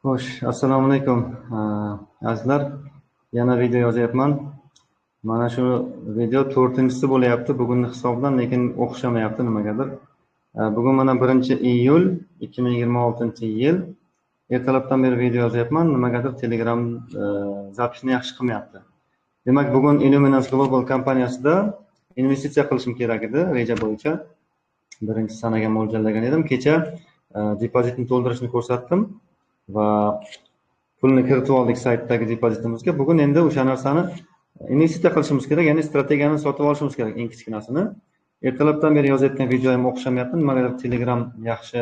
Xo'sh, assalomu alaykum azizlar. Yana video yozyapman. Mana shu video 4-inchisi bo'lyapti bugungi hisobdan, lekin o'xshamayapti nimagadir. Bugun mana 1-iyul 2026-yil. Ertalabdan beri video yozyapman, nimagadir Telegram zapisni yaxshi qilmayapti. Demak, bugun Illuminance Global kompaniyasida investitsiya qilishim kerak edi reja bo'yicha. Birinchi sanaga mo'ljallagan edim. Kecha depozitni to'ldirishni ko'rsatdim va pulni kiritib oldik saytdagi depozitimizga. Bugun endi o'sha narsani investitsiya qilishimiz kerak, ya'ni strategiyani sotib olishimiz kerak, eng kichkinasini. Ertalabdan beri yozayotgan videoyim o'xshamayapti. Nimagadir Telegram yaxshi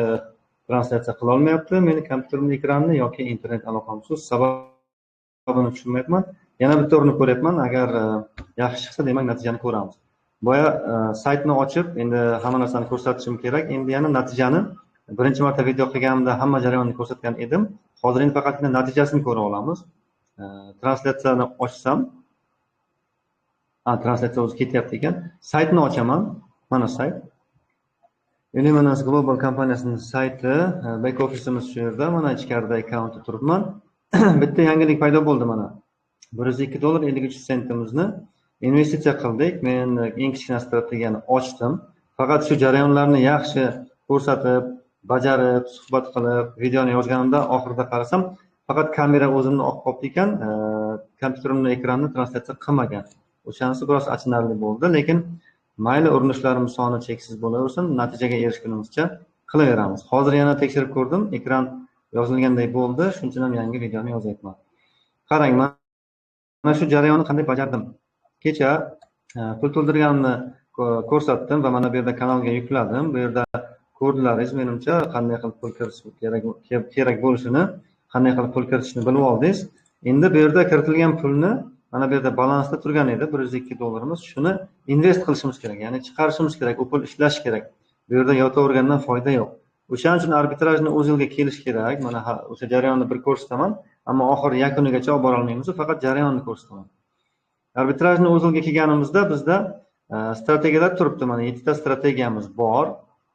translyatsiya qila olmayapti meni kompyuterimning ekranini yoki internet aloqam suz, sababini tushunmayapman. Yana bitta urinib ko'ryapman. Agar yaxshi chiqsa, demak natijani ko'ramiz. Boya saytni ochib, endi hamma narsani ko'rsatishim kerak. Endi yana natijani birinchi marta video qilganimda hamma jarayonni ko'rsatgan edim. Hozir endi faqatgina natijasini ko'ra olamiz. Translyatsiyani ochsam, translyatsiya o'zi ketyapti ekan. Saytni ochaman. Mana sayt. Illuminance Global kompaniyasining sayti, back officeimiz shu yerda. Mana ichkarida akkauntda turibman. Bitta yangilik paydo bo'ldi mana. 102 dollar 53 sentimizni investitsiya qildik. Men eng kichkina strategiyani ochdim. Faqat shu jarayonlarni yaxshi ko'rsatib, bajarib, suhbat qilib, videoni yozganimda oxirida qarasam, faqat kamera o'zimni oqib qolibdi ekan, kompyuterimning ekranini translyatsiya qilmagan. O'shanisi biroz achinarli bo'ldi, lekin mayli, urinishlarimiz soni cheksiz bo'laversin, natijaga erishgunimizcha qilaveramiz. Hozir yana tekshirib ko'rdim, ekran yozilganday bo'ldi, shuning uchun ham yangi videoni yozyapman. Qarang, mana shu jarayonni qanday bajardim. Kecha pul to'ldirganimni ko'rsatdim va mana bu yerda kanalga yukladim. Bu yerda ko'rdilaringiz menimcha qanday qilib pul kiritish kerak bo'lishini, qanday qilib pul kiritishni bilib oldingiz. Endi bu yerda kiritilgan pulni mana bu yerda balansda turgan edi 102 dollarimiz. Shuni invest qilishimiz kerak, ya'ni chiqarishimiz kerak, u pul ishlashi kerak. Bu yerda yotavergandan foyda yo'q. O'shaning uchun arbitrajni o'zilga kelish kerak. Mana o'sha jarayonni bir ko'rsataman, ammo oxiri yakunigacha olib bora olmaymiz, faqat jarayonni ko'rsataman. Arbitrajni o'zilga kelganimizda bizda strategiyalar turibdi. Mana 7 ta strategiyamiz bor.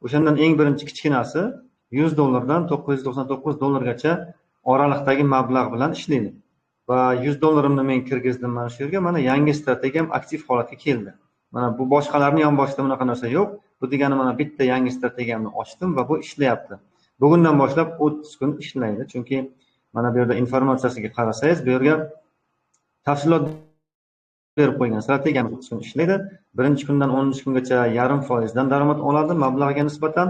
O'shandan eng birinchi kichkinasi 100 dollardan 999 dollargacha oraliqdagi mablag' bilan ishlaydi. Va 100 dollarimni men kirgizdim mana shu yerga. Mana yangi strategiyam aktiv holatga keldi. Mana bu boshqalarni yonboshida bunaqa narsa yo'q. Bu degani mana bitta yangi strategiyamni ochdim va bu ishlayapti. Bugundan boshlab 30 kun ishlaydi. Chunki mana bu yerda informatsiyasiga qarasangiz, bu yerga tafsilot berib qo'ygan. Strategiyamiz 30 kun ishlaydi. Birinchi kundan 10-kungacha 0,5% daromad oladi mablag'ga nisbatan.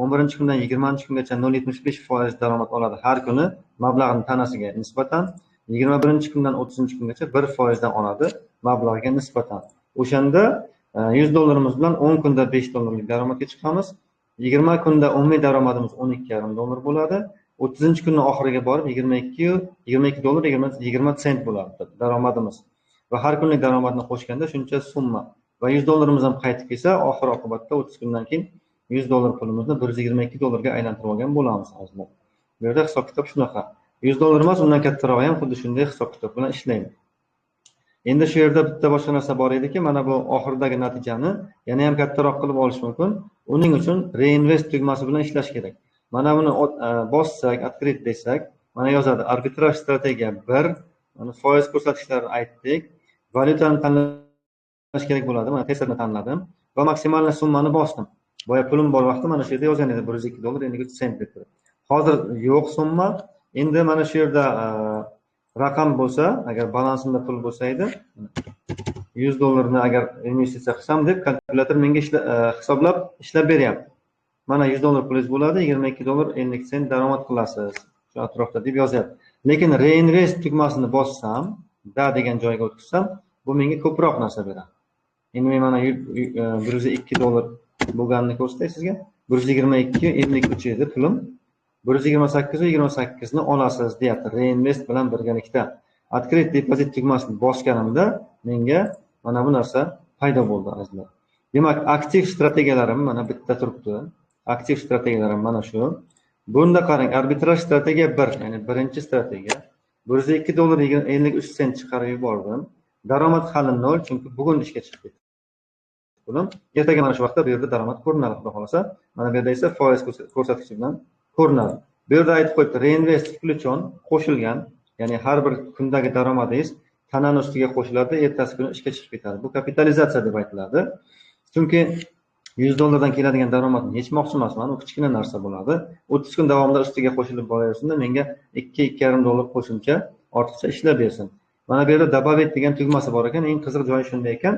11-kundan 20-kungacha 0,75% daromad oladi har kuni mablag'ning tanasiga nisbatan. 21-kundan 30-kungacha 1% oladi mablag'ga nisbatan. O'shanda 100 dollarimiz bilan 10 kunda 5 dollarlik daromadga chiqamiz. 20 kunda umumiy daromadimiz 12,5 dollar bo'ladi. 30-kunning oxiriga borib 22 dollar 20 sent bo'ladi daromadimiz. Va har kunlik daromadni qo'shganda shuncha summa. Va 100 dollarimiz ham qaytib kelsa, oxir oqibatda 30 kundan keyin 100 dollar pulimizni 122 dollarga aylantirib olgan bo'lamiz azizlar. Bu yerda hisob-kitob shunaqa. 100 dollar emas, undan kattarog'i ham xuddi shunday hisob-kitob bilan ishlaydi. Endi shu yerda bitta boshqa narsa bor ediki, mana bu oxiridagi natijani yana ham kattaroq qilib olish mumkin. Uning uchun reinvest tugmasi bilan ishlash kerak. Mana buni bossak, открыть desak, mana yozadi arbitraj strategiya 1, mana foiz ko'rsatkichlarini aytdik. Valyutani tanlash kerak bo'ladi. Mana teserni tanladim va maksimal summani bosdim. Boya pulim bor vaqtda mana shu yerda yozgan edi 102 dollar 53 sent deb turib. Hozir yo'q summa. Endi mana shu yerda raqam bo'lsa, agar balansimda pul bo'lsa edi, 100 dollarni agar investitsiya qilsam deb kalkulyator menga hisoblab ishlab beryapti. Mana 100 dollar pulingiz bo'ladi, 22 dollar 50 sent daromad qilasiz shu atrofda deb yozyapti. Lekin reinvest tugmasini bossam, da degan joyga o'tkazsam, bu menga ko'proq narsa beradi. Endi men mana 102 dollar bo'lganini ko'rsatay sizga. 122.53 edi pulim. 128.28 ni olasiz deyapti reinvest bilan birgalikda. Открыть depozit tugmasini bosganimda menga mana bu narsa paydo bo'ldi azizlar. Demak, aktiv strategiyalarim mana bitta turibdi. Aktiv strategiyalarim mana shu. Bunda qarang, arbitraj strategiya 1, ya'ni birinchi strategiya. 102 dollar 53 sent chiqarib yubordim. Daromad hali 0, chunki bugun ishga chiqib ketdi. Pulim ertaga mana shu vaqtda bu yerda daromad ko'rinadi, xudo xolasa. Mana bu yerda esa foiz ko'rsatkichi bilan ko'rinadi. Bu yerda aytib qo'yibdi, reinvest включен, qo'shilgan, ya'ni har bir kundagi daromadingiz tanani ustiga qo'shiladi, ertasi kuni ishga chiqib ketadi. Bu kapitalizatsiya deb aytiladi. Chunki 100 dollardan keladigan daromadni yechmoqchi emasman, u kichkina narsa bo'ladi. 30 kun davomida ustiga qo'shilib boraversin-da, menga 2-2,5 dollar qo'shimcha ortiqcha ishlab bersin. Mana bu yerda добавить degan tugmasi bor ekan, eng qiziq joyi shunda ekan.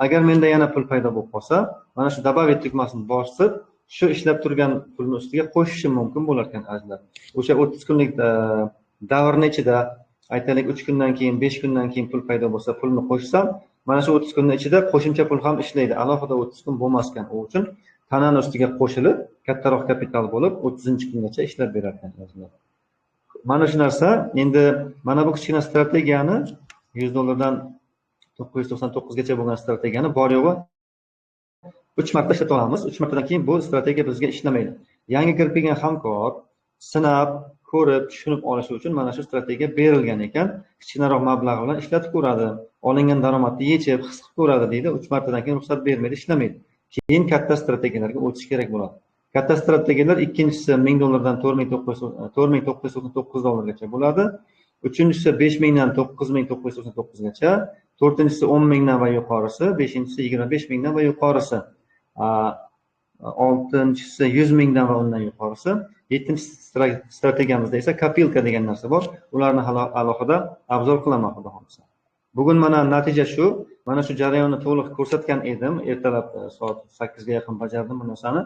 Agar menda yana pul paydo bo'lib qolsa, mana shu добавить tugmasini bosib, shu ishlab turgan pulni ustiga qo'shishim mumkin bo'lar ekan azizlar. O'sha 30 kunlik davrni ichida, aytaylik 3 kundan keyin, 5 kundan keyin pul paydo bo'lsa, pulni qo'shsam, mana shu 30 kunning ichida qo'shimcha pul ham ishlaydi. Alohida 30 kun bo'lmas ekan. U uchun tanani ustiga qo'shilib, kattaroq kapital bo'lib, 30-kungacha ishlab berar ekan azizlar. Mana shu narsa, endi mana bu kichkina strategiyani 100 dollardan 999 gacha bo'lgan strategiyani bor yo'g'i 3 marta ishlata olamiz. 3 martadan keyin bu strategiya bizga ishlamaydi. Yangi kirib kelgan hamkor sinab, ko'rib, tushunib olishi uchun mana shu strategiya berilgan ekan. Kichkinaroq mablag' bilan ishlatib ko'radi. Olingan daromadni yechib, his qilib ko'radi deydi. 3 martadan keyin ruxsat bermaydi, ishlamaydi. Keyin katta strategiyalarga o'tish kerak bo'ladi. Katta strategiyalar ikkinchisi 1000 dollardan 4999 dollargacha bo'ladi. Uchinchisi 5000 dan 9999 gacha, to'rtinchisi 10000 dan va yuqorisi, beshinchisi 25000 dan va yuqorisi, oltinchisi 100 000 dan va undan yuqorisi, yettinchi strategiyamizda esa копилка degan narsa bor. Ularni hali alohida обзор qilaman, xudo xohlasa. Bugun mana natija shu. Mana shu jarayonni to'liq ko'rsatgan edim. Ertalab soat 8 ga yaqin bajardim bu narsani.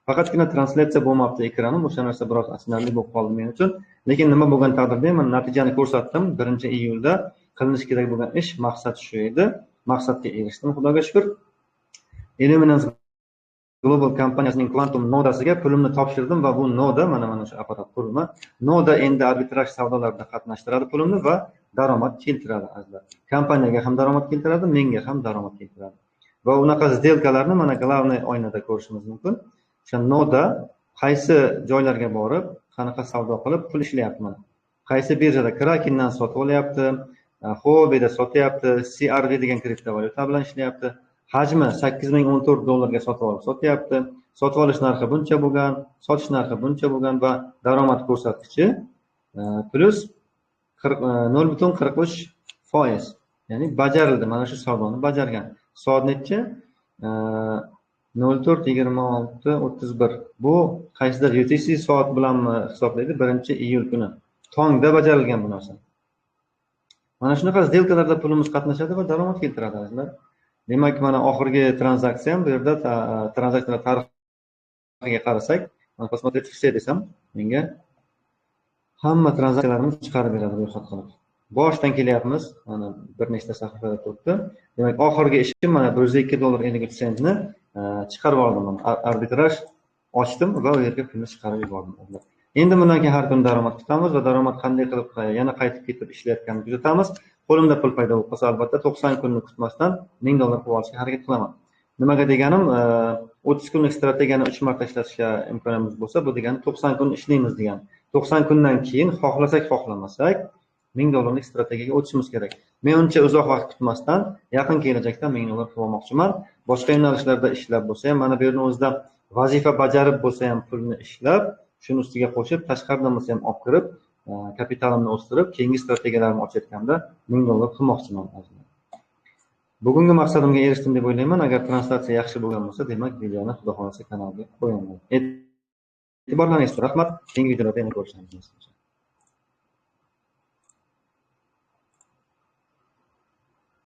Faqatgina translyatsiya bo'lmabdi ekranim. O'sha narsa biroz achinarli bo'lib qoldi men uchun. Lekin nima bo'lgan taqdirda ham mana natijani ko'rsatdim. 1-iyulda qilinishi kerak bo'lgan ish, maqsad shu edi. Maqsadga erishdim, Xudoga shukur. Illuminance Global kompaniyasining Quantum nodasiga pulimni topshirdim va bu noda, mana shu apparat qurilma, noda endi arbitraj savdolarida qatnashtiradi pulimni va daromad keltiradi azizlar. Kompaniyaga ham daromad keltiradi, menga ham daromad keltiradi. Va unaqa сделка larni mana главный oynada ko'rishimiz mumkin. O'sha noda qaysi joylarga borib, qanaqa savdo qilib pul ishlayapti mana. Qaysi birjada Krakendan sotib olyapti, Huobi'da sotyapti, CRV degan kriptovalyuta bilan ishlayapti. Hajmi 8014 dollarga sotib olib sotyapti. Sotib olish narxi buncha bo'lgan, sotish narxi buncha bo'lgan va daromad ko'rsatkichi plyus 0,43%. Ya'ni bajarildi, mana shu savdoni bajargan. Soat nechi? 04:26:31. Bu qaysidir UTC soat bilanmi hisoblaydi? 1-iyul kuni. Tongda bajarilgan bu narsa. Mana shunaqa сделка larda pulimiz qatnashadi va daromad keltiradi azizlar. Demak, mana oxirgi tranzaksiyam bu yerda tranzaksiyalar tarixiga qarasak, mana посмотреть все desam, menga hamma tranzaksiyalarimni chiqarib beradi ro'yxat qilib. Boshidan kelyapmiz, mana bir nechta sahifada turibdi. Demak, oxirgi ishim mana 102 dollar 53 sentni chiqarib oldim. Mana arbitraj ochdim va u yerga pulni chiqarib yubordim. Endi bundan keyin har kuni daromad kutamiz va daromad qanday qilib yana qaytib ketib ishlayotganini kuzatamiz. Qo'limda pul paydo bo'lib qolsa, albatta 90 kunni kutmasdan 1000 dollar qilib olishga harakat qilaman. Nimaga deganim, 30 kunlik strategiyani 3 marta ishlatishga imkoniyamiz bo'lsa, bu degani 90 kun ishlaymiz degani. 90 kundan keyin xohlasak, xohlamasak 1000 dollarlik strategiyaga o'tishimiz kerak. Men uncha uzoq vaqt kutmasdan yaqin kelajakda 1000 dollar qilib olmoqchiman. Boshqa yo'nalishlarda ishlab bo'lsa ham, mana bu yerni o'zida vazifa bajarib bo'lsa ham pulni ishlab, shuni ustiga qo'shib, tashqaridan bo'lsa ham olib kirib, kapitalimni o'stirib, keyingi strategiyalarimni ochayotganda 1000 dollar qilmoqchiman. Bugungi maqsadimga erishdim deb o'ylayman. Agar translyatsiya yaxshi bo'lgan bo'lsa, demak videoni xudo xohlasa kanalga qo'yaman. E'tiborlaringiz uchun rahmat. Keyingi videolarda yana ko'rishamiz.